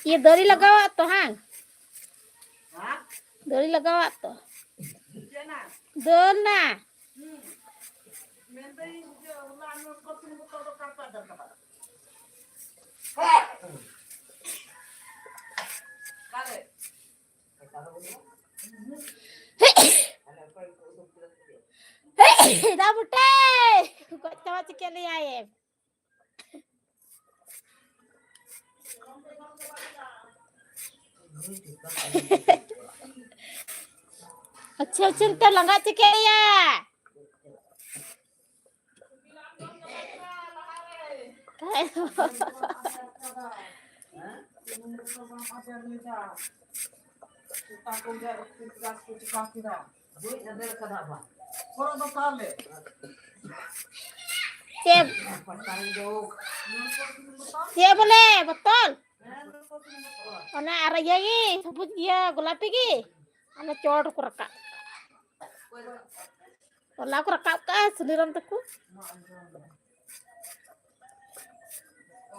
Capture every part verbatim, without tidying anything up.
ᱤᱭᱟᱹ ᱫᱟᱨᱮ ᱞᱟᱜᱟᱣᱟᱜ ᱛᱚ, ᱦᱟᱝ? ᱫᱟᱨᱮ ᱞᱟᱜᱟᱣᱟᱜ ᱛᱚ᱾ ᱫᱟᱹᱞ ᱱᱟ᱾ ᱫᱟ ᱵᱩᱴᱟᱹᱭ! ᱜᱚᱡ ᱪᱟᱵᱟ ᱪᱤᱠᱟᱹ ᱞᱮᱭᱟᱭᱮᱢ? ᱟᱪᱪᱷᱟ, ᱪᱤᱱᱛᱟᱹ ᱞᱟᱸᱜᱟ ᱪᱤᱠᱟᱹᱭᱟ? ᱪᱮᱫ? ᱪᱮᱫ ᱵᱚᱞᱮ ᱵᱚᱛᱚᱞ? ᱚᱱᱟ ᱟᱨ ᱤᱭᱟᱹ ᱜᱮ, ᱥᱚᱵᱩᱡ ᱜᱮᱭᱟ, ᱜᱳᱞᱟᱯᱤ ᱜᱮ᱾ ᱚᱱᱟ ᱪᱚᱴ ᱠᱚ ᱨᱟᱠᱟᱵ᱾ ᱦᱚᱞᱟ ᱠᱚ ᱨᱟᱠᱟᱵ ᱠᱟᱜᱼᱟ ᱥᱩᱱᱤᱨᱟᱢ ᱛᱟᱠᱚ᱾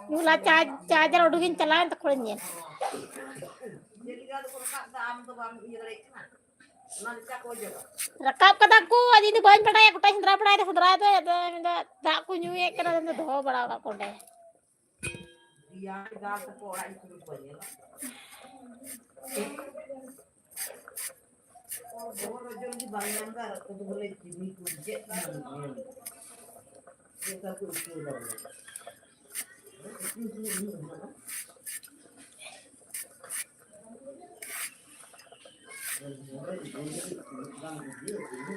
ᱦᱚᱞᱟ ᱪᱟ-, ᱪᱟᱨᱡᱟᱨ ᱩᱰᱩᱠᱤᱧ ᱪᱟᱞᱟᱣᱮᱱ ᱛᱚᱠᱷᱚᱱᱤᱧ ᱧᱮᱞ᱾ ᱨᱟᱠᱟᱵ ᱠᱟᱫᱟ ᱠᱚ, ᱟᱫᱚ ᱤᱧ ᱫᱚ ᱵᱟᱹᱧ ᱵᱟᱰᱟᱭᱟ, ᱜᱚᱴᱟᱧ ᱥᱮᱸᱫᱽᱨᱟ ᱵᱟᱲᱟᱭᱮᱫᱟ, ᱥᱮᱸᱫᱽᱨᱟ ᱫᱚ, ᱟᱫᱚ ᱢᱮᱱᱫᱟ ᱫᱟᱜ ᱠᱚ ᱧᱩᱭᱮᱫ ᱠᱟᱱᱟ, ᱟᱫᱚ ᱫᱚᱦᱚ ᱵᱟᱲᱟ ᱠᱟᱜ ᱠᱚ ᱚᱸᱰᱮ᱾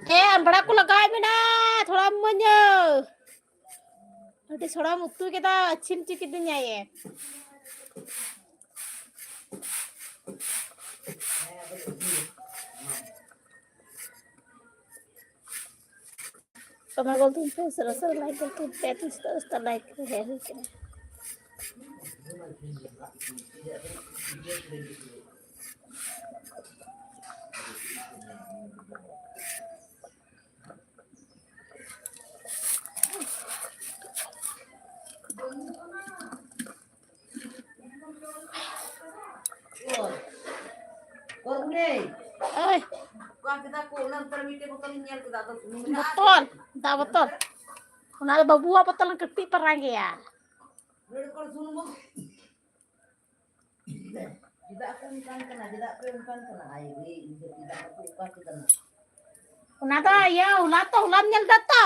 ᱦᱮᱸ, ᱟᱢᱵᱽᱲᱟ ᱠᱚ ᱞᱟᱜᱟᱣ ᱢᱮᱱᱟ, ᱛᱷᱚᱲᱟ ᱢᱚᱡᱽ ᱧᱚᱜ᱾ ᱟᱹᱰᱤ ᱥᱚᱲᱚᱢ ᱩᱛᱩ ᱠᱮᱫᱟ, ᱟᱹᱪᱷᱤᱢ ᱪᱚ ᱠᱤᱫᱤᱧᱟᱭᱮ᱾ ᱛᱚᱢᱟ ᱜᱚᱞᱛᱤ ᱯᱮ ᱥᱚᱨᱚ ᱥᱚᱨᱚ ᱞᱟᱭᱤᱠ ᱜᱚᱞᱛᱤ ᱯᱮ ᱛᱤᱥ ᱛᱚ ᱩᱥᱛᱟ ᱞᱟᱭᱤᱠ ᱨᱮ ᱦᱩᱭ ᱠᱟᱱᱟ᱾ ᱵᱚᱛᱚᱞ᱾ ᱳᱭ᱾ ᱚᱠᱟ ᱠᱮᱫᱟ ᱠᱚ, ᱚᱱᱟ ᱱᱮᱛᱟᱨ ᱢᱤᱫᱴᱮᱡ ᱵᱚᱛᱚᱞ ᱤᱧ ᱧᱮᱞ ᱠᱮᱫᱟ, ᱟᱫᱚ ᱥᱩᱱᱩᱢ ᱢᱮᱱᱟᱜᱼᱟ? ᱵᱚᱛᱚᱞ, ᱫᱟᱜ ᱵᱚᱛᱚᱞ᱾ ᱚᱱᱟ ᱫᱚ ᱵᱟᱹᱵᱩᱣᱟᱜ ᱵᱚᱛᱚᱞ ᱠᱟᱹᱴᱤᱡ ᱯᱟᱨᱟᱝ ᱜᱮᱭᱟ᱾ ᱨᱮᱰ ᱠᱚᱨ ᱥᱩᱱᱩᱢ ᱵᱚ-, ᱪᱮᱫᱟᱜ ᱠᱚ ᱚᱱᱠᱟᱱ ᱠᱟᱱᱟ? ᱪᱮᱫᱟᱜ ᱯᱮ ᱚᱱᱠᱟᱱ ᱠᱟᱱᱟ? ᱟᱭ ᱨᱮ, ᱤᱧ ᱫᱚ ᱪᱮᱫᱟᱜ ᱠᱚ ᱚᱱᱠᱟ ᱠᱮᱫᱟ ᱱᱟ? ᱚᱱᱟ ᱫᱚ ᱤᱭᱟᱹ, ᱦᱚᱞᱟ ᱛᱚ, ᱦᱚᱞᱟᱢ ᱧᱮᱞ ᱫᱟ ᱛᱚ?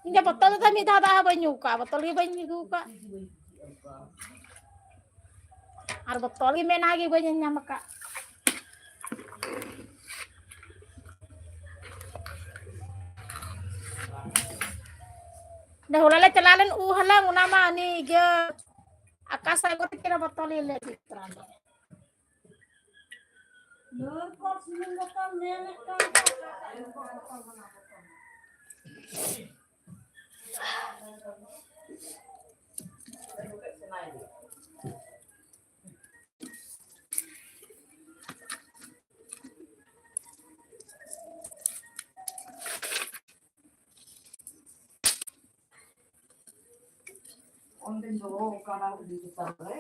ᱤᱧ ᱫᱚ ᱵᱚᱛᱚᱞ ᱫᱚ ᱢᱤᱫ ᱫᱷᱟᱣ ᱫᱟᱜ ᱦᱚᱸ ᱵᱟᱹᱧ ᱧᱩ ᱠᱟᱜᱼᱟ, ᱵᱚᱛᱚᱞ ᱜᱮ ᱵᱟᱹᱧ ᱟᱹᱜᱩ ᱠᱟᱜ᱾ ᱟᱨ ᱵᱚᱛᱚᱞ ᱜᱮ ᱢᱮᱱᱟᱜ ᱜᱮ ᱵᱟᱹᱧ ᱧᱟᱢ ᱟᱠᱟᱫ᱾ ᱚᱸᱰᱮ ᱦᱚᱞᱟ ᱞᱮ ᱪᱟᱞᱟᱣ ᱞᱮᱱ ᱩᱵ ᱦᱟᱞᱟᱝ, ᱚᱱᱟ ᱢᱟ ᱩᱱᱤ ᱤᱭᱟᱹ ᱟᱠᱟᱥ ᱟᱜᱩ ᱛᱤᱠᱤᱱ ᱵᱚᱛᱚᱞ ᱞᱮ ᱤᱫᱤ ᱛᱚᱨᱟ ᱞᱮᱫ᱾ ᱚᱸᱰᱮᱧ ᱫᱚᱦᱚ ᱟᱠᱟᱫᱟ ᱩᱰᱤ ᱪᱮᱛᱟᱱ ᱨᱮ᱾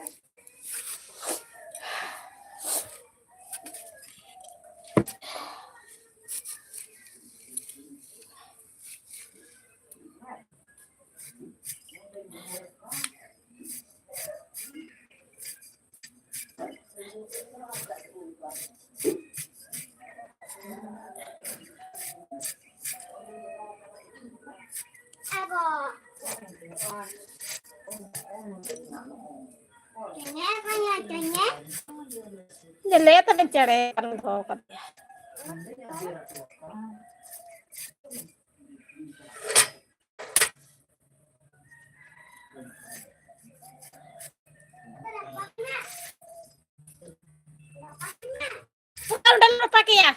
ᱧᱮᱞᱮ ᱛᱟᱞᱮ ᱪᱮᱬᱮ ᱟᱨᱚ ᱫᱚᱦᱚ ᱠᱟᱫᱮᱭᱟ᱾ ᱚᱠᱟ ᱚᱸᱰᱮ ᱞᱮ ᱨᱟᱯᱟᱜ ᱠᱮᱭᱟ?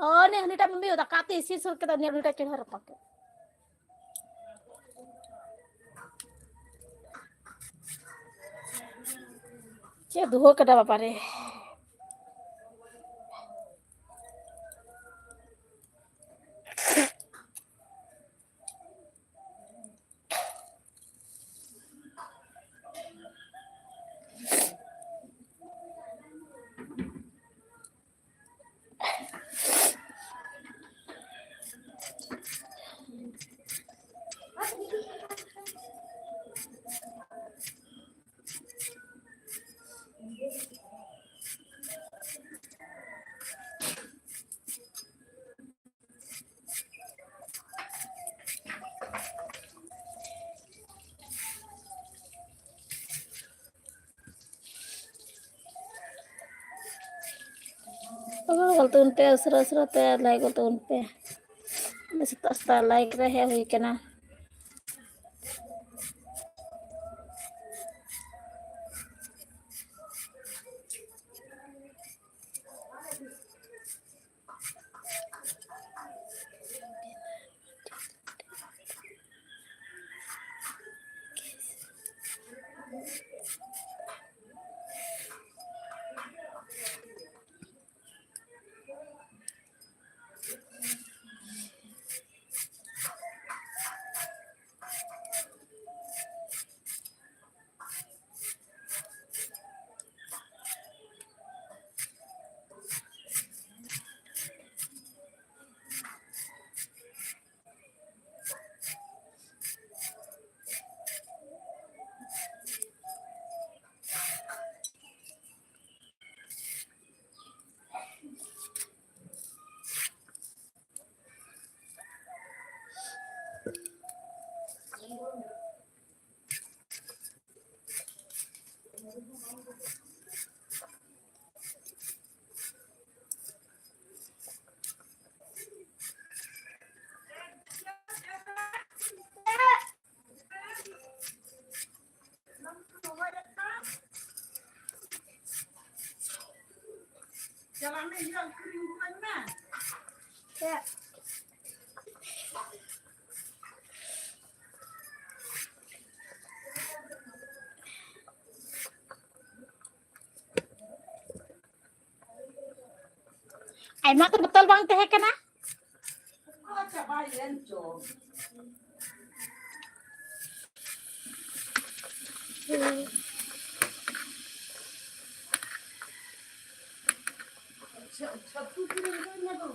ᱚ, ᱱᱮ ᱦᱟᱹᱱᱤᱴᱟᱜ ᱢᱟᱹᱢᱤ ᱫᱟᱠᱟ ᱩᱛᱩ ᱤᱥᱤᱱ ᱥᱟᱹᱛ ᱠᱮᱫᱟ, ᱱᱮ ᱦᱟᱹᱱᱤᱴᱟᱜ ᱪᱩᱞᱦᱟᱹ ᱨᱟᱯᱟᱜ ᱠᱮᱫ᱾ ᱪᱮᱫ ᱫᱩᱦᱟᱹ ᱠᱟᱫᱟ ᱵᱟᱵᱟ ᱨᱮ᱾ ᱜᱚᱞ ᱛᱟᱵᱚᱱ ᱯᱮ, ᱩᱥᱟᱹᱨᱟ ᱩᱥᱟᱹᱨᱟ ᱛᱮ ᱞᱟᱭᱤᱠ ᱜᱚᱞ ᱛᱟᱵᱚᱱ ᱯᱮ᱾ ᱥᱮᱛᱟᱜ ᱥᱮᱛᱟᱜ ᱞᱟᱭᱤᱠ ᱨᱮ ᱦᱮᱡ ᱦᱩᱭ ᱠᱟᱱᱟ᱾ ᱪᱟᱞᱟᱜ ᱢᱮ, ᱤᱧ ᱫᱚ ᱠᱤᱨᱤᱧ ᱦᱚᱴᱚ ᱟᱹᱧ ᱢᱮ᱾ ᱟᱭᱢᱟ ᱩᱛᱟᱹᱨ ᱵᱚᱛᱚᱞ ᱵᱟᱝ ᱛᱟᱦᱮᱸ ᱠᱟᱱᱟ᱾ ᱚ, ᱪᱟᱵᱟᱭᱮᱱ ᱪᱚ᱾ ᱪᱷᱟᱹᱛᱩ ᱠᱤᱨᱤᱧ ᱠᱟᱜ ᱢᱮ ᱫᱩ᱾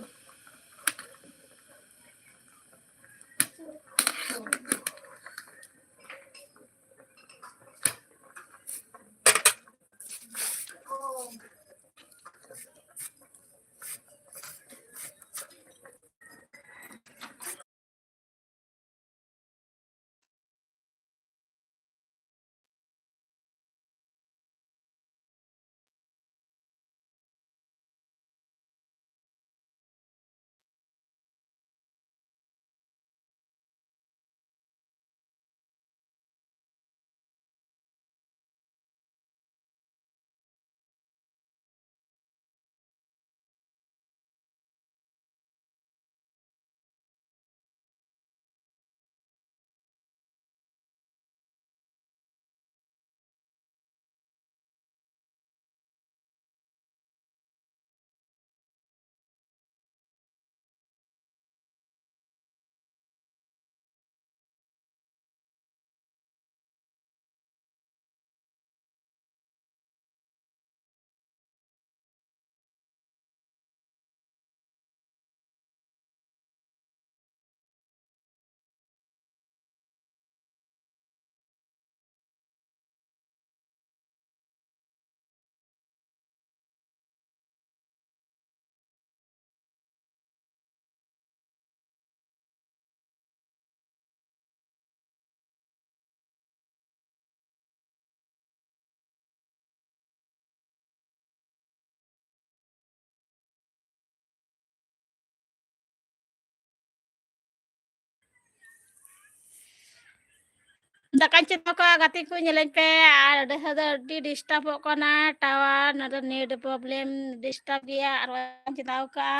ᱫᱟᱠᱟᱧ ᱪᱚᱸᱫᱟ ᱠᱟᱜᱼᱟ, ᱜᱟᱛᱮ ᱠᱚ ᱧᱮᱞᱮᱧ ᱯᱮ᱾ ᱟᱨ ᱰᱟᱹᱦᱟᱹ ᱫᱚ ᱟᱹᱰᱤ ᱰᱤᱥᱴᱟᱵᱚᱜ ᱠᱟᱱᱟ, ᱴᱟᱣᱟᱨ ᱱᱚᱰᱮ ᱱᱮᱴ ᱯᱨᱚᱵᱞᱮᱢ ᱰᱤᱥᱴᱟᱵ ᱜᱮᱭᱟ᱾ ᱟᱨ ᱚᱱᱟᱧ ᱪᱚᱸᱫᱟ ᱠᱟᱜᱼᱟ,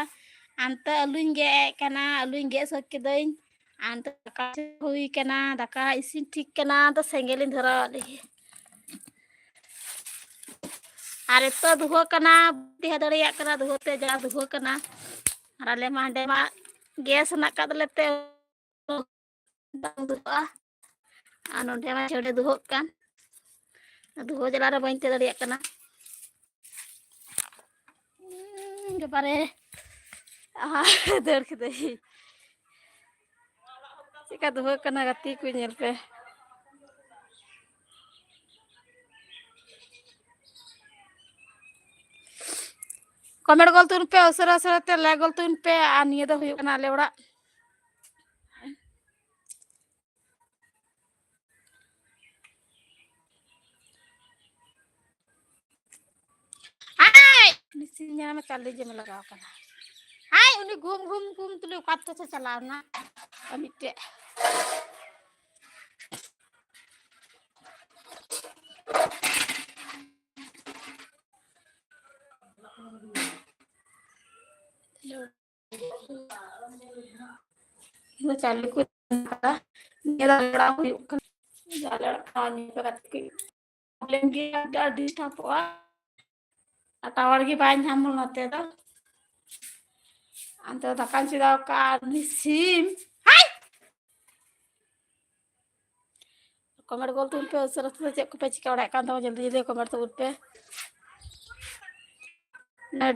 ᱦᱟᱱᱛᱮ ᱟᱹᱞᱩᱧ ᱜᱮᱫ ᱮᱫ ᱠᱟᱱᱟ, ᱟᱹᱞᱩᱧ ᱜᱮᱫ ᱥᱟᱹᱛ ᱠᱤᱫᱟᱹᱧ᱾ ᱟᱨ ᱱᱤᱛᱚᱜ ᱫᱟᱠᱟ ᱦᱩᱭ ᱠᱟᱱᱟ, ᱫᱟᱠᱟ ᱤᱥᱤᱱ ᱴᱷᱤᱠ ᱠᱟᱱᱟ᱾ ᱛᱚ ᱥᱮᱸᱜᱮᱞ ᱤᱧ ᱫᱷᱚᱨᱟᱣ ᱟᱫ ᱞᱮᱜᱮ᱾ ᱟᱨ ᱮᱛᱚ ᱫᱩᱦᱟᱹ ᱠᱟᱱᱟ, ᱵᱟᱹᱧ ᱛᱟᱦᱮᱸ ᱫᱟᱲᱮᱭᱟᱜ ᱠᱟᱱᱟ, ᱫᱩᱦᱟᱹ ᱛᱮ ᱡᱟ ᱫᱩᱦᱟᱹ ᱠᱟᱱᱟ᱾ ᱟᱨ ᱟᱞᱮ ᱢᱟ ᱦᱟᱸᱰᱮ ᱢᱟ ᱜᱮᱥ ᱦᱮᱱᱟᱜ ᱟᱠᱟᱫ ᱛᱟᱞᱮ ᱛᱮ ᱵᱟᱝ ᱫᱩᱦᱟᱹᱜᱼᱟ᱾ ᱟᱨ ᱱᱚᱸᱰᱮ ᱢᱟ ᱪᱷᱟᱹᱲᱮ ᱫᱩᱦᱟᱹᱜ ᱠᱟᱱ, ᱫᱩᱦᱟᱹ ᱡᱟᱞᱟ ᱨᱮ ᱵᱟᱹᱧ ᱛᱟᱦᱮᱸ ᱫᱟᱲᱮᱭᱟᱜ ᱠᱟᱱᱟ᱾ ᱩᱸ, ᱵᱟᱵᱟᱨᱮ, ᱟᱦᱟ, ᱫᱟᱹᱲ ᱠᱮᱫᱟᱹᱧ᱾ ᱪᱮᱫᱠᱟ ᱫᱩᱦᱟᱹᱜ ᱠᱟᱱᱟ ᱜᱟᱛᱮ ᱠᱚ, ᱧᱮᱞ ᱯᱮ᱾ ᱠᱚᱢᱮᱱᱴ ᱜᱚᱞ ᱛᱟᱵᱚᱱ ᱯᱮ, ᱩᱥᱟᱹᱨᱟ ᱩᱥᱟᱹᱨᱟ ᱛᱮ ᱞᱟᱭᱤᱠ ᱜᱚᱞ ᱛᱟᱵᱚᱱ ᱯᱮ᱾ ᱟᱨ ᱱᱤᱭᱟᱹ ᱫᱚ ᱦᱩᱭᱩᱜ ᱠᱟᱱᱟ ᱟᱞᱮ ᱚᱲᱟᱜ᱾ ᱟᱭ! ᱩᱱᱤ ᱥᱤᱧ ᱧᱟᱢᱮ ᱠᱟᱞᱮ ᱡᱚᱢᱮ ᱞᱟᱜᱟᱣ ᱠᱟᱱᱟ᱾ ᱟᱭ! ᱩᱱᱤ ᱜᱩᱢ ᱜᱩᱢ ᱜᱩᱢ ᱛᱩᱞᱩᱡ ᱚᱠᱟ ᱛᱮᱪᱚ ᱪᱟᱞᱟᱣ ᱮᱱᱟ᱾ ᱟᱨ ᱢᱤᱫᱴᱮᱡ᱾ ᱤᱧ ᱫᱚ ᱪᱟᱣᱞᱮ ᱠᱚ ᱤᱥᱤᱱ ᱠᱟᱫᱟ᱾ ᱱᱤᱭᱟᱹ ᱫᱚ ᱟᱞᱮ ᱚᱲᱟᱜ ᱦᱩᱭᱩᱜ ᱠᱟᱱᱟ᱾ ᱟᱞᱮ ᱚᱲᱟᱜ ᱠᱷᱚᱱ ᱱᱤᱭᱟᱹ ᱫᱚ ᱜᱟᱛᱮ ᱠᱚ problem ᱜᱮᱭᱟ, ᱟᱹᱰᱤ ᱟᱸᱴ ᱰᱤᱥᱴᱟᱵᱚᱜᱼᱟ᱾ ᱟᱨ ᱴᱟᱣᱟᱨ ᱜᱮ ᱵᱟᱭ ᱧᱟᱢᱟ ᱱᱚᱛᱮ ᱫᱚ᱾ ᱚᱱᱛᱮ ᱫᱟᱠᱟᱧ ᱪᱚᱸᱫᱟ ᱟᱠᱟᱫᱼᱟ ᱟᱨ ᱩᱱᱤ ᱥᱤᱢ, ᱦᱟᱭ! ᱠᱚᱢᱮᱱᱴ ᱜᱚᱞ ᱛᱟᱵᱚᱱ ᱯᱮ, ᱩᱥᱟᱹᱨᱟ ᱩᱥᱟᱹᱨᱟ ᱪᱮᱫ ᱠᱚᱯᱮ ᱪᱤᱠᱟᱹ ᱵᱟᱲᱟᱭᱮᱫ ᱠᱟᱱ ᱛᱟᱵᱚᱱᱟ, ᱡᱚᱞᱫᱤ ᱡᱚᱞᱫᱤ ᱠᱚᱢᱮᱱᱴ ᱛᱟᱵᱚᱱ ᱯᱮ᱾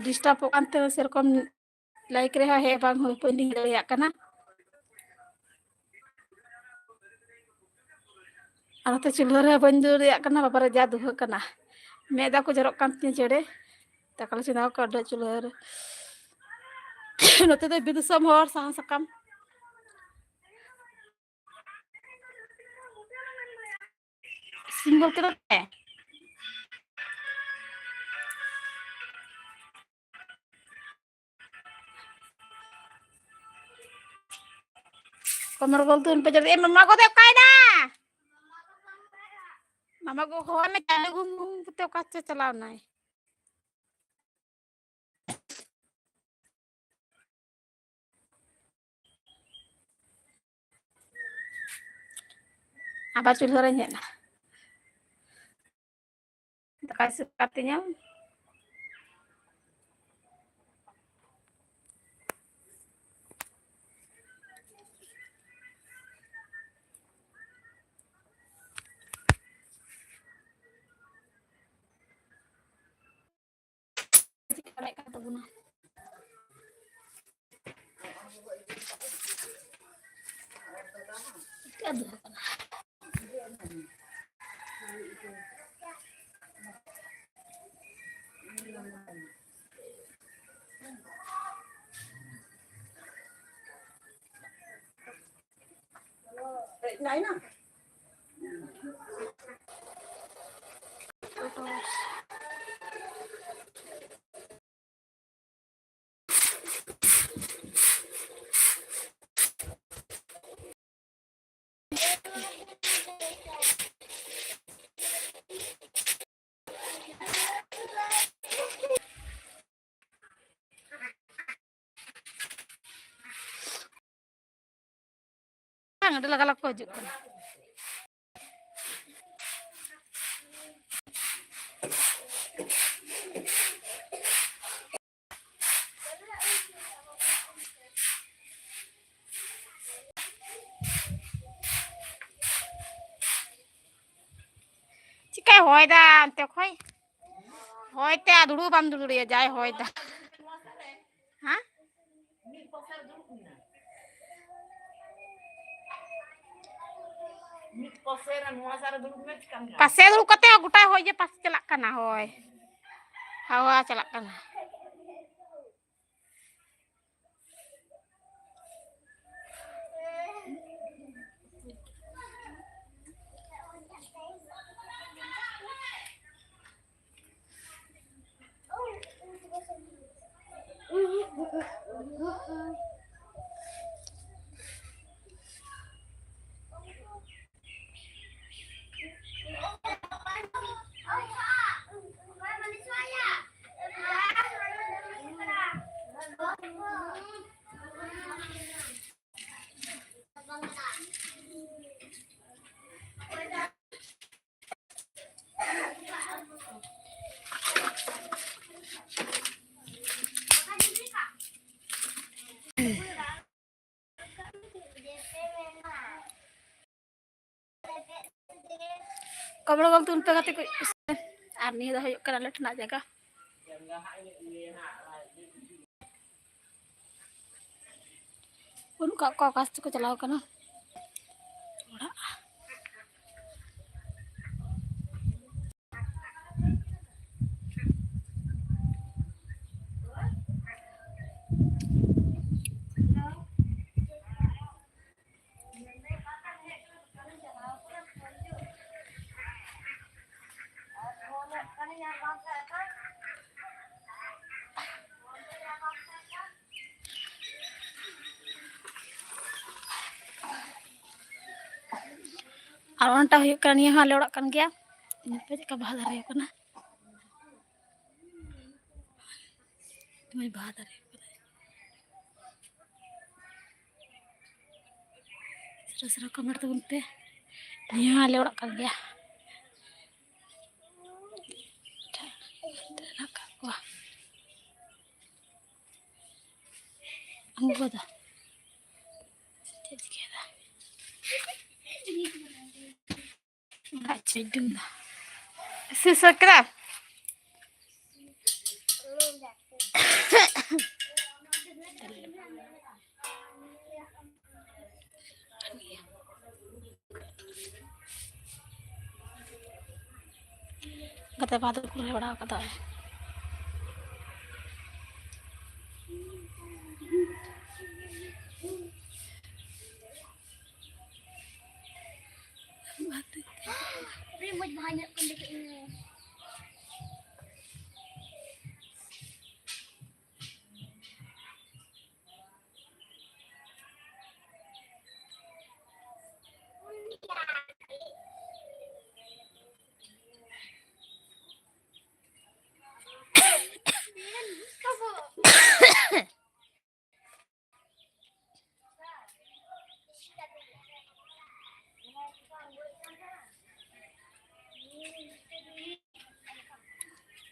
ᱰᱤᱥᱴᱟᱵᱚᱜ ᱠᱟᱱ ᱛᱮ ᱥᱮᱨᱚᱠᱚᱢ ᱞᱟᱭᱤᱠ ᱨᱮᱦᱚᱸ ᱦᱮᱡ ᱵᱟᱝ ᱦᱩᱭ, ᱵᱟᱹᱧ ᱫᱟᱲᱮᱭᱟᱜ ᱠᱟᱱᱟ᱾ ᱟᱨ ᱱᱚᱛᱮ ᱪᱩᱞᱦᱟᱹ ᱨᱮᱦᱚᱸ ᱵᱟᱹᱧ ᱫᱩᱲᱩᱵ ᱫᱟᱲᱮᱭᱟᱜ ᱠᱟᱱᱟ, ᱵᱟᱵᱟᱨᱮ ᱡᱟ ᱫᱩᱦᱟᱹᱜ ᱠᱟᱱᱟ᱾ ᱢᱮᱫ ᱫᱟᱜ ᱠᱚ ᱡᱚᱨᱚᱜ ᱠᱟᱱ ᱛᱤᱧᱟ ᱪᱮᱲᱮ᱾ ᱫᱟᱠᱟ ᱞᱮ ᱪᱚᱸᱫᱟ ᱟᱠᱟᱫ ᱪᱩᱞᱦᱟᱹ ᱨᱮ᱾ ᱱᱚᱛᱮ ᱫᱚ ᱵᱤᱨ ᱫᱤᱥᱚᱢ ᱦᱚᱲ, ᱥᱟᱦᱟᱱ ᱥᱟᱠᱟᱢ ᱥᱤᱢ ᱵᱚᱞᱛᱮ ᱫᱚ ᱪᱮᱫ? ᱠᱚᱢᱮᱨ ᱵᱚᱞᱛᱮ ᱩᱱᱤ ᱯᱮ ᱡᱚᱢ, ᱮ ᱢᱟᱢᱟ ᱜᱚᱫᱮ ᱚᱠᱟᱭᱮᱱᱟ? ᱢᱟᱢᱟ ᱜᱚ ᱦᱚᱦᱚ ᱢᱮ, ᱪᱟᱣᱞᱮ ᱜᱩᱢ ᱜᱩᱢ ᱠᱟᱛᱮ ᱚᱠᱟ ᱪᱚ ᱪᱟᱞᱟᱣ ᱱᱟᱭ᱾ ᱟᱵᱟᱨ ᱪᱩᱞᱦᱟᱹ ᱨᱮᱧ ᱦᱮᱡ ᱮᱱᱟ᱾ ᱫᱟᱠᱟ ᱤᱥᱤᱱ ᱠᱟᱛᱤᱧᱟ᱾ ᱪᱮᱫ ᱠᱚ ᱞᱟᱹᱭᱮᱫ ᱠᱟᱱ ᱛᱟᱵᱚᱱᱟ? ᱪᱤᱠᱟᱹ ᱫᱚᱦᱚ ᱠᱟᱱᱟ? ᱦᱮᱡ ᱮᱱᱟᱭ ᱱᱟ᱾ ᱵᱟᱝ, ᱟᱹᱰᱤ ᱞᱟᱜᱟ ᱞᱟᱜᱟ ᱠᱚ ᱦᱤᱡᱩᱜ ᱠᱟᱱᱟ᱾ ᱪᱤᱠᱟᱭ ᱦᱚᱭ ᱫᱟ ᱚᱱᱛᱮ ᱠᱷᱚᱡ? ᱦᱚᱭ ᱛᱮ ᱟᱨ ᱫᱩᱲᱩᱵ ᱵᱟᱢ ᱫᱩᱲᱩᱵ ᱫᱟᱲᱮᱭᱟᱜᱼᱟ, ᱡᱟᱭ ᱦᱚᱭ ᱫᱟ᱾ ᱦᱮᱸ? ᱯᱟᱥᱮ ᱫᱩᱲᱩᱵ ᱠᱟᱛᱮ ᱜᱚᱴᱟ ᱦᱚᱭ ᱜᱮ ᱯᱟᱥᱮ ᱪᱟᱞᱟᱜ ᱠᱟᱱᱟ, ᱦᱚᱭ᱾ ᱦᱟᱣᱟ ᱪᱟᱞᱟᱜ ᱠᱟᱱᱟ᱾ ᱠᱚᱢᱲᱚ ᱜᱚᱞ ᱛᱩᱱ ᱯᱮ ᱜᱟᱛᱮ ᱠᱚ᱾ ᱟᱨ ᱱᱤᱭᱟᱹ ᱫᱚ ᱦᱩᱭᱩᱜ ᱠᱟᱱᱟ ᱟᱞᱮ ᱴᱷᱮᱱᱟᱜ ᱡᱟᱭᱜᱟ᱾ ᱵᱟᱹᱱᱩᱜ ᱠᱟᱜ ᱠᱚᱣᱟ, ᱚᱠᱟ ᱥᱮᱫ ᱠᱚ ᱪᱟᱞᱟᱣ ᱠᱟᱱᱟ ᱚᱲᱟᱜ᱾ ᱟᱨ ᱚᱱᱟᱴᱟᱜ ᱦᱩᱭᱩᱜ ᱠᱟᱱᱟ, ᱱᱤᱭᱟᱹ ᱦᱚᱸ ᱟᱞᱮ ᱚᱲᱟᱜ ᱠᱟᱱ ᱜᱮᱭᱟ᱾ ᱧᱮᱞ ᱯᱮ ᱪᱮᱫᱠᱟ ᱵᱟᱦᱟ ᱫᱟᱨᱮ ᱠᱟᱱᱟ᱾ ᱫᱚᱢᱮ ᱵᱟᱦᱟ ᱫᱟᱨᱮ ᱠᱟᱱᱟ᱾ ᱥᱟᱨᱟ ᱥᱟᱨᱟ ᱠᱚᱢᱮᱱᱴ ᱛᱟᱵᱚᱱ ᱯᱮ᱾ ᱱᱤᱭᱟᱹ ᱦᱚᱸ ᱟᱞᱮ ᱚᱲᱟᱜ ᱠᱟᱱ ᱜᱮᱭᱟ᱾ ᱢᱮᱱᱟᱜ ᱠᱟᱜ ᱠᱚᱣᱟ᱾ ᱟᱢ ᱜᱚᱜᱚ ᱫᱚ ᱪᱮᱫ ᱪᱤᱠᱟᱹᱭᱮᱫᱟ? ᱟᱪᱪᱷᱟ, ᱰᱩᱢ ᱫᱚ ᱥᱤᱥᱟᱹ ᱠᱮᱫᱟ᱾ ᱜᱟᱛᱮ ᱵᱟᱦᱟ ᱫᱚᱠᱚ ᱨᱚᱦᱚᱭ ᱵᱟᱲᱟ ᱠᱟᱫᱟ᱾ ᱟᱹᱰᱤ ᱢᱚᱡᱽ ᱵᱟᱦᱟ ᱧᱮᱞᱚᱜ ᱠᱟᱱ ᱛᱟᱦᱮᱸ᱾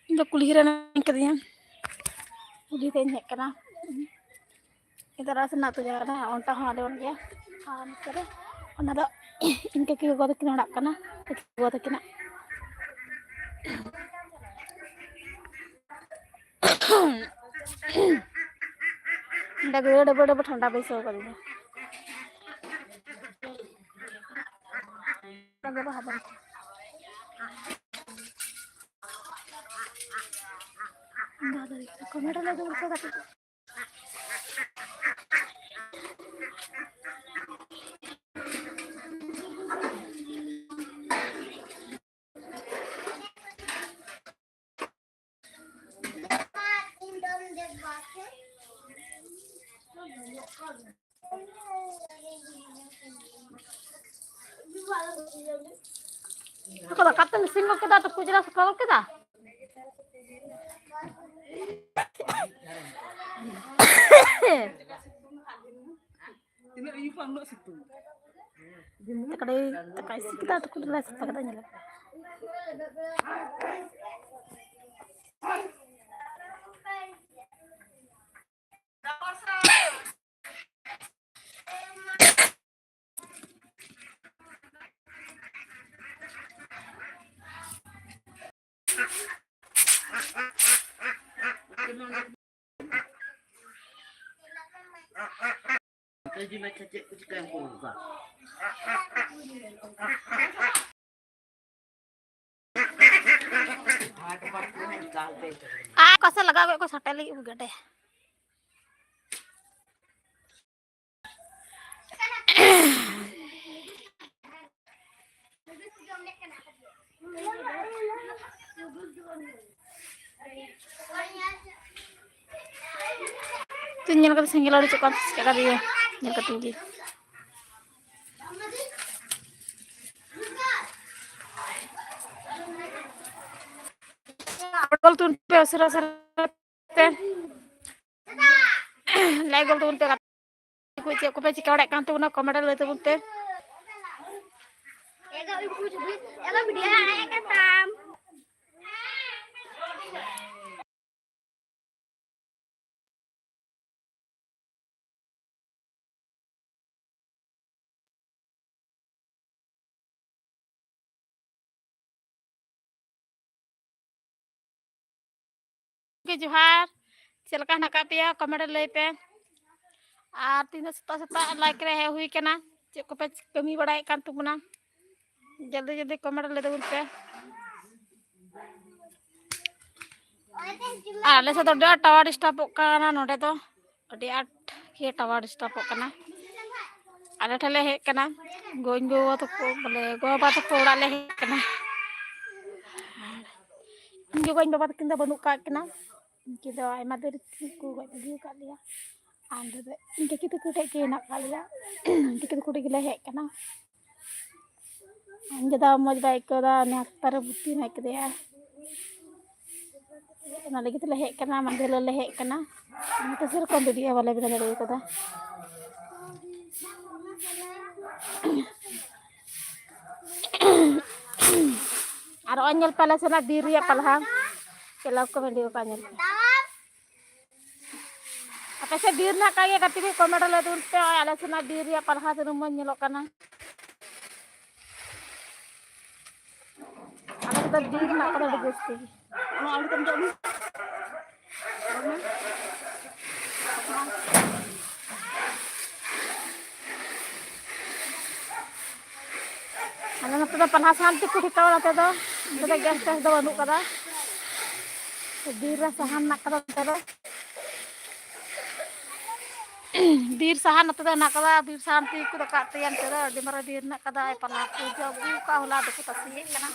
ᱤᱧ ᱫᱚ ᱠᱩᱞᱦᱤ ᱨᱮ ᱢᱮᱱᱟᱜ ᱠᱟᱫᱤᱧᱟ, ᱠᱩᱞᱦᱤ ᱛᱮᱧ ᱦᱮᱡ ᱠᱟᱱᱟ᱾ ᱤᱧ ᱫᱚ ᱨᱟᱥᱮ ᱨᱮᱱᱟᱜ ᱩᱛᱩ ᱡᱟᱦᱟᱸ ᱠᱟᱱᱟ, ᱚᱱᱴᱟ ᱦᱚᱸ ᱟᱞᱮ ᱚᱲᱟᱜ ᱜᱮᱭᱟ᱾ ᱟᱨ ᱱᱚᱛᱮ ᱨᱮ ᱚᱱᱟ ᱫᱚ ᱤᱧ ᱠᱟᱹᱠᱤ ᱜᱚᱜᱚ ᱛᱟᱹᱠᱤᱱ ᱚᱲᱟᱜ ᱠᱟᱱᱟ, ᱠᱟᱹᱠᱤ ᱜᱚᱜᱚ ᱛᱟᱹᱠᱤᱱᱟᱜ᱾ ᱚᱸᱰᱮ ᱜᱟᱹᱰᱭᱟᱹ ᱰᱟᱹᱵᱟᱹ ᱰᱟᱹᱵᱟᱹ ᱴᱷᱟᱱᱰᱟ ᱵᱟᱹᱭᱥᱟᱹᱣ ᱠᱟᱫᱤᱧᱟ᱾ ᱠᱚᱢᱮᱰᱤ ᱞᱟᱹᱜᱤᱫ ᱠᱚ ᱠᱟᱹᱴᱤᱡ᱾ ᱟᱠᱚ ᱫᱟᱠᱟ ᱩᱛᱩᱢ ᱤᱥᱤᱱ ᱜᱚᱫ ᱠᱮᱫᱟ, ᱴᱩᱠᱩᱡ ᱪᱮᱞᱟᱝ ᱥᱟᱯᱷᱟ ᱜᱚᱫ ᱠᱮᱫᱟ᱾ ᱛᱤᱱᱟᱹᱜ ᱤᱧ ᱠᱷᱚᱱ ᱩᱱᱟᱹᱜ ᱥᱤᱛᱩᱝ᱾ ᱫᱟᱠᱟ ᱫᱚᱭ, ᱫᱟᱠᱟᱭ ᱤᱥᱤᱱ ᱠᱮᱫᱟ, ᱴᱩᱠᱩᱡ ᱪᱮᱞᱟᱝ ᱥᱟᱯᱷᱟ ᱠᱮᱫᱟ, ᱧᱮᱞ ᱢᱮ᱾ ᱠᱟᱹᱡᱤ ᱢᱟᱪᱷᱟ ᱪᱮᱫ ᱠᱚ ᱪᱤᱠᱟᱹᱭᱟ ᱩᱱᱠᱩ ᱫᱚ? ᱟᱨ ᱚᱠᱟ ᱥᱮᱫ ᱞᱟᱜᱟᱣ ᱠᱮᱫ ᱠᱚ ᱥᱟᱴᱮ ᱞᱟᱹᱜᱤᱫ ᱜᱮᱰᱮ᱾ ᱛᱤᱧ ᱧᱮᱞ ᱠᱟᱛᱮ ᱥᱮᱸᱜᱮᱞ ᱟᱹᱲᱤ ᱪᱮᱫ ᱠᱚ ᱪᱤᱠᱟᱹ ᱠᱟᱫᱮᱭᱟ, ᱧᱮᱞ ᱠᱟᱛᱮ ᱜᱮ᱾ ᱯᱚᱴᱚᱞ ᱛᱩᱫ ᱯᱮ ᱩᱥᱟᱹᱨᱟ ᱩᱥᱟᱹᱨᱟ ᱛᱮ᱾ ᱞᱟᱭᱤᱠ ᱜᱚᱞ ᱛᱟᱵᱚᱱ ᱯᱮ, ᱜᱟᱛᱮ ᱠᱚ ᱪᱮᱫ ᱠᱚᱯᱮ ᱪᱤᱠᱟᱹ ᱵᱟᱲᱟᱭᱮᱫ ᱠᱟᱱ ᱛᱟᱵᱚᱱᱟ, ᱠᱚᱢᱮᱱᱴ ᱨᱮ ᱞᱟᱹᱭ ᱛᱟᱵᱚᱱ ᱯᱮ᱾ ᱜᱮ ᱡᱚᱦᱟᱨ᱾ ᱪᱮᱫ ᱞᱮᱠᱟ ᱦᱮᱱᱟᱜ ᱟᱠᱟᱫ ᱯᱮᱭᱟ? ᱠᱚᱢᱮᱱᱴ ᱨᱮ ᱞᱟᱹᱭ ᱯᱮ᱾ ᱟᱨ ᱛᱤᱦᱤᱧ ᱫᱚ ᱥᱮᱛᱟᱜ ᱥᱮᱛᱟᱜ ᱞᱟᱭᱤᱵᱷ ᱨᱮ ᱦᱮᱡ ᱦᱩᱭ ᱠᱟᱱᱟ᱾ ᱪᱮᱫ ᱠᱚᱯᱮ ᱠᱟᱹᱢᱤ ᱵᱟᱲᱟᱭᱮᱫ ᱠᱟᱱ ᱛᱟᱵᱚᱱᱟ? ᱡᱚᱞᱫᱤ ᱡᱚᱞᱫᱤ ᱠᱚᱢᱮᱱᱴ ᱨᱮ ᱞᱟᱹᱭ ᱛᱟᱵᱚᱱ ᱯᱮ᱾ ᱟᱨ ᱟᱞᱮ ᱥᱮᱫ ᱫᱚ ᱟᱹᱰᱤ ᱟᱸᱴ ᱴᱟᱣᱟᱨ ᱰᱤᱥᱴᱟᱵᱚᱜ ᱠᱟᱱᱟ ᱱᱚᱰᱮ ᱫᱚ᱾ ᱟᱹᱰᱤ ᱟᱸᱴ ᱜᱮ ᱴᱟᱣᱟᱨ ᱰᱤᱥᱴᱟᱵᱚᱜ ᱠᱟᱱᱟ᱾ ᱟᱞᱮ ᱴᱷᱮᱱ ᱞᱮ ᱦᱮᱡ ᱠᱟᱱᱟ᱾ ᱜᱚᱧ ᱜᱚ ᱛᱟᱠᱚ, ᱵᱚᱞᱮ, ᱜᱚ ᱵᱟᱵᱟ ᱛᱟᱠᱚ ᱚᱲᱟᱜ ᱞᱮ ᱦᱮᱡ ᱠᱟᱱᱟ᱾ ᱟᱨ ᱤᱧ ᱜᱚ ᱜᱚᱧ ᱵᱟᱵᱟ ᱛᱟᱹᱠᱤᱱ ᱫᱚ ᱵᱟᱹᱱᱩᱜ ᱠᱟᱜ ᱠᱤᱱᱟ᱾ ᱩᱱᱠᱤᱱ ᱫᱚ ᱟᱭᱢᱟ ᱫᱤᱱ ᱨᱮᱠᱤᱱ ᱠᱚ ᱜᱚᱡ ᱵᱟᱹᱜᱤ ᱟᱠᱟᱫ ᱞᱮᱭᱟ᱾ ᱟᱨ ᱱᱚᱰᱮ ᱫᱚ ᱤᱧ ᱠᱟᱹᱠᱤ ᱛᱟᱠᱚ ᱴᱷᱮᱡ ᱜᱮ ᱦᱮᱱᱟᱜ ᱟᱠᱟᱫ ᱞᱮᱭᱟ᱾ ᱤᱧ ᱠᱟᱹᱠᱤ ᱛᱟᱠᱚ ᱴᱷᱮᱡ ᱜᱮᱞᱮ ᱦᱮᱡ ᱠᱟᱱᱟ᱾ ᱤᱧ ᱫᱟᱫᱟ ᱢᱚᱡᱽ ᱵᱟᱭ ᱟᱹᱭᱠᱟᱹᱣ ᱮᱫᱟ, ᱩᱱᱤ ᱦᱟᱥᱯᱟᱛᱟᱞ ᱨᱮ ᱵᱷᱚᱨᱛᱤ ᱢᱮᱱᱟᱜ ᱠᱮᱫᱮᱭᱟ᱾ ᱚᱱᱟ ᱞᱟᱹᱜᱤᱫ ᱛᱮᱞᱮ ᱦᱮᱡ ᱠᱟᱱᱟ, ᱢᱟᱱᱫᱷᱮᱨ ᱦᱤᱞᱳᱜ ᱞᱮ ᱦᱮᱡ ᱠᱟᱱᱟ᱾ ᱚᱱᱟᱛᱮ ᱥᱮᱨᱚᱠᱚᱢ ᱵᱷᱤᱰᱤᱭᱳ ᱵᱟᱞᱮ ᱵᱮᱱᱟᱣ ᱫᱟᱲᱮ ᱠᱟᱫᱟ᱾ ᱟᱨ ᱱᱚᱜᱼᱚᱭ ᱧᱮᱞ ᱯᱮ ᱟᱞᱮ ᱥᱮᱱᱟᱜ ᱵᱤᱨ ᱨᱮᱭᱟᱜ ᱯᱟᱞᱦᱟ, ᱪᱮᱫ ᱞᱮᱠᱟ ᱠᱚ ᱵᱷᱤᱰᱤᱭᱳ ᱠᱟᱜ, ᱧᱮᱞ ᱯᱮ᱾ ᱟᱯᱮ ᱥᱮᱫ ᱵᱤᱨ ᱨᱮᱱᱟᱜ ᱠᱟᱜ ᱜᱮ ᱠᱟᱹᱴᱤᱡ ᱠᱚᱢᱮᱱᱴ ᱨᱮ ᱞᱟᱹᱭ ᱛᱟᱵᱚᱱ ᱯᱮ, ᱟᱞᱮ ᱥᱮᱱᱟᱜ ᱵᱤᱨ ᱨᱮᱭᱟᱜ ᱯᱟᱞᱦᱟ ᱛᱤᱱᱟᱹᱜ ᱢᱚᱡᱽ ᱧᱮᱞᱚᱜ ᱠᱟᱱᱟ᱾ ᱟᱞᱮ ᱥᱮᱫ ᱫᱚ ᱵᱤᱨ ᱨᱮᱱᱟᱜ ᱠᱟᱫᱟ ᱟᱹᱰᱤ ᱡᱟᱹᱥᱛᱤ ᱜᱮ᱾ ᱟᱞᱮ ᱱᱚᱛᱮ ᱫᱚ ᱯᱟᱞᱦᱟ ᱥᱟᱦᱟᱱ ᱛᱮᱠᱚ ᱴᱷᱮᱠᱟᱣᱟ, ᱱᱚᱛᱮ ᱫᱚ, ᱱᱚᱛᱮ ᱫᱚ ᱜᱮᱥ ᱴᱮᱥ ᱫᱚ ᱵᱟᱹᱱᱩᱜ ᱠᱟᱫᱟ᱾ ᱵᱤᱨ ᱨᱮ ᱥᱟᱦᱟᱱ ᱢᱮᱱᱟᱜ ᱠᱟᱫᱟ ᱱᱚᱛᱮ ᱫᱚ᱾ ᱵᱤᱨ ᱥᱟᱦᱟᱱ ᱱᱚᱛᱮ ᱫᱚ ᱦᱮᱱᱟᱜ ᱠᱟᱫᱟ, ᱵᱤᱨ ᱥᱟᱦᱟᱱ ᱛᱮᱜᱮ ᱠᱚ ᱫᱟᱠᱟ ᱩᱛᱩᱭᱟ᱾ ᱱᱚᱛᱮ ᱫᱚ ᱟᱹᱰᱤ ᱢᱟᱨᱟᱝ ᱵᱤᱨ ᱦᱮᱱᱟᱜ ᱠᱟᱫᱟ, ᱯᱟᱞᱦᱟ ᱠᱚ ᱡᱚ ᱟᱹᱜᱩ ᱠᱟᱜᱼᱟ, ᱦᱚᱞᱟ ᱫᱚᱠᱚ ᱛᱟᱥᱮᱭᱮᱫ ᱠᱟᱱᱟ᱾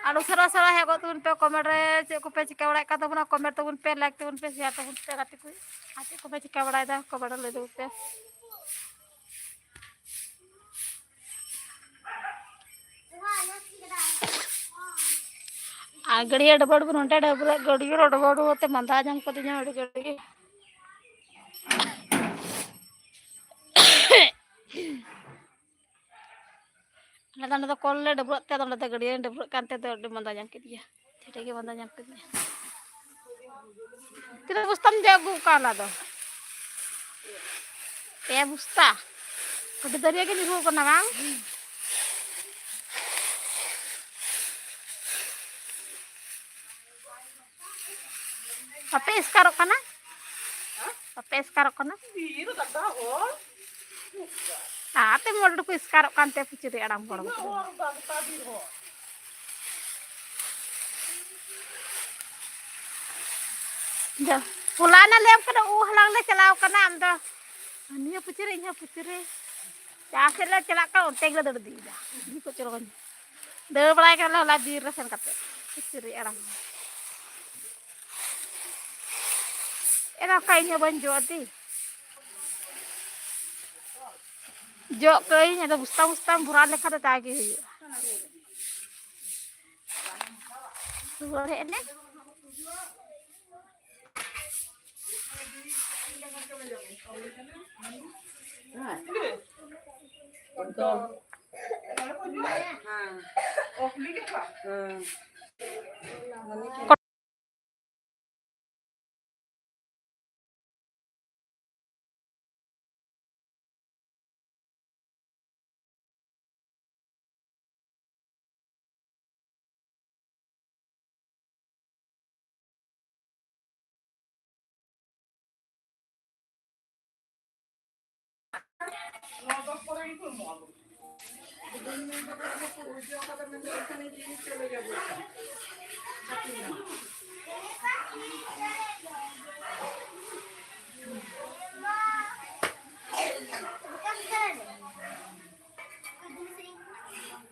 ᱟᱨ ᱩᱥᱟᱹᱨᱟ ᱩᱥᱟᱹᱨᱟ ᱦᱮᱡ ᱜᱚᱫ ᱛᱟᱵᱚᱱ ᱯᱮ, ᱠᱚᱢᱮᱱᱴ ᱨᱮ ᱪᱮᱫ ᱠᱚᱯᱮ ᱪᱤᱠᱟᱹ ᱵᱟᱲᱟᱭᱮᱫ ᱠᱟᱱ ᱛᱟᱵᱚᱱᱟ, ᱠᱚᱢᱮᱱᱴ ᱛᱟᱵᱚᱱ ᱯᱮ, ᱞᱟᱭᱤᱠ ᱛᱟᱵᱚᱱ ᱯᱮ, ᱥᱮᱭᱟᱨ ᱛᱟᱵᱚᱱ ᱯᱮ ᱜᱟᱛᱮ ᱠᱚ᱾ ᱟᱨ ᱪᱮᱫ ᱠᱚᱯᱮ ᱪᱤᱠᱟᱹ ᱵᱟᱲᱟᱭᱮᱫᱟ, ᱠᱚᱢᱮᱱᱴ ᱨᱮ ᱞᱟᱹᱭ ᱛᱟᱵᱚᱱ ᱯᱮ᱾ ᱟᱨ ᱜᱟᱹᱰᱭᱟᱹ ᱰᱟᱹᱵᱽᱨᱟᱹ ᱰᱟᱹᱵᱽᱨᱟᱹ ᱱᱚᱰᱮ ᱰᱟᱹᱵᱽᱨᱟᱹ, ᱜᱟᱹᱰᱭᱟᱹ ᱨᱮ ᱰᱟᱹᱵᱽᱨᱟᱹ ᱰᱟᱹᱵᱽᱨᱟᱹ ᱛᱮ ᱢᱟᱸᱫᱟ ᱧᱟᱢ ᱠᱟᱫᱤᱧᱟ ᱟᱹᱰᱤ ᱡᱳᱨ ᱜᱮ᱾ ᱟᱞᱮ ᱫᱚ ᱱᱚᱸᱰᱮ ᱫᱚ ᱠᱚᱞ ᱞᱮ ᱰᱟᱹᱵᱽᱨᱟᱹᱜ ᱛᱮ, ᱟᱫᱚ ᱱᱚᱸᱰᱮ ᱫᱚ ᱜᱟᱹᱰᱭᱟᱹ ᱞᱮ ᱰᱟᱹᱵᱽᱨᱟᱹᱜ ᱠᱟᱱ ᱛᱮ ᱫᱚ ᱟᱹᱰᱤ ᱢᱟᱸᱫᱟ ᱧᱟᱢ ᱠᱮᱫᱤᱧᱟ᱾ ᱪᱮᱴᱮ ᱜᱮ ᱢᱟᱸᱫᱟ ᱧᱟᱢ ᱠᱮᱫᱤᱧᱟ᱾ ᱛᱤᱱᱟᱹᱜ ᱵᱚᱥᱛᱟᱢ ᱡᱚᱜ ᱟᱹᱜᱩ ᱠᱟᱜᱼᱟ ᱚᱱᱟ ᱫᱚ? ᱯᱮ ᱵᱚᱥᱛᱟ? ᱟᱹᱰᱤ ᱫᱟᱹᱨᱭᱟᱹ ᱜᱮ ᱧᱩᱨᱦᱩ ᱠᱟᱱᱟ ᱵᱟᱝ? ᱮᱥᱠᱟᱨᱚᱜ ᱠᱟᱱᱟ? ᱵᱟᱯᱮ ᱮᱥᱠᱟᱨᱚᱜ ᱠᱟᱱᱟ? ᱵᱤᱨ ᱜᱟᱫᱟ ᱦᱚᱲ᱾ ᱟᱯᱮ ᱢᱚᱰ ᱠᱚ ᱮᱥᱠᱟᱨᱚᱜ ᱠᱟᱱᱛᱮ ᱯᱩᱪᱩᱨᱤ ᱟᱲᱟᱝ ᱵᱚᱲᱚ ᱠᱚ᱾ ᱦᱚᱲ ᱜᱟᱫᱟ ᱵᱤᱨ ᱦᱚᱲ᱾ ᱫᱚ, ᱦᱚᱞᱟ ᱱᱟ ᱞᱟᱹᱭᱟᱢ ᱠᱟᱱᱟ, ᱩ ᱦᱟᱞᱟᱝ ᱞᱮ ᱪᱟᱞᱟᱣ ᱠᱟᱱᱟ, ᱟᱢ ᱫᱚ ᱱᱤᱭᱟᱹ ᱯᱩᱪᱩᱨᱤ, ᱤᱧ ᱦᱚᱸ ᱯᱩᱪᱩᱨᱤ᱾ ᱡᱟᱦᱟᱸ ᱥᱮᱫ ᱞᱮ ᱪᱟᱞᱟᱜ ᱠᱟᱱᱟ, ᱚᱱᱛᱮ ᱜᱮᱞᱮ ᱫᱟᱹᱲ ᱤᱫᱤᱭᱮᱫᱟ᱾ ᱤᱫᱤ ᱠᱚ ᱪᱚᱞᱚ᱾ ᱫᱟᱹᱲ ᱵᱟᱲᱟᱭ ᱠᱟᱱᱟᱞᱮ ᱦᱚᱞᱟ ᱵᱤᱨ ᱨᱮ ᱥᱮᱱ ᱠᱟᱛᱮ᱾ ᱯᱩᱪᱩᱨᱤ ᱟᱲᱟᱝ᱾ ᱮᱱᱟ ᱚᱠᱟ ᱤᱧ ᱦᱚᱸ ᱵᱟᱹᱧ ᱡᱚᱜ ᱟᱫᱮ᱾ ᱡᱚᱜ ᱠᱟᱹᱧ, ᱟᱫᱚ ᱵᱚᱥᱛᱟ ᱵᱚᱥᱛᱟᱢ ᱵᱷᱚᱨᱟᱣ ᱞᱮᱠᱷᱟᱱ ᱫᱚ ᱡᱟᱜᱮ ᱦᱩᱭᱩᱜᱼᱟ᱾ ᱨᱩᱣᱟᱹᱲ ᱦᱮᱡ ᱮᱱᱟᱹᱧ᱾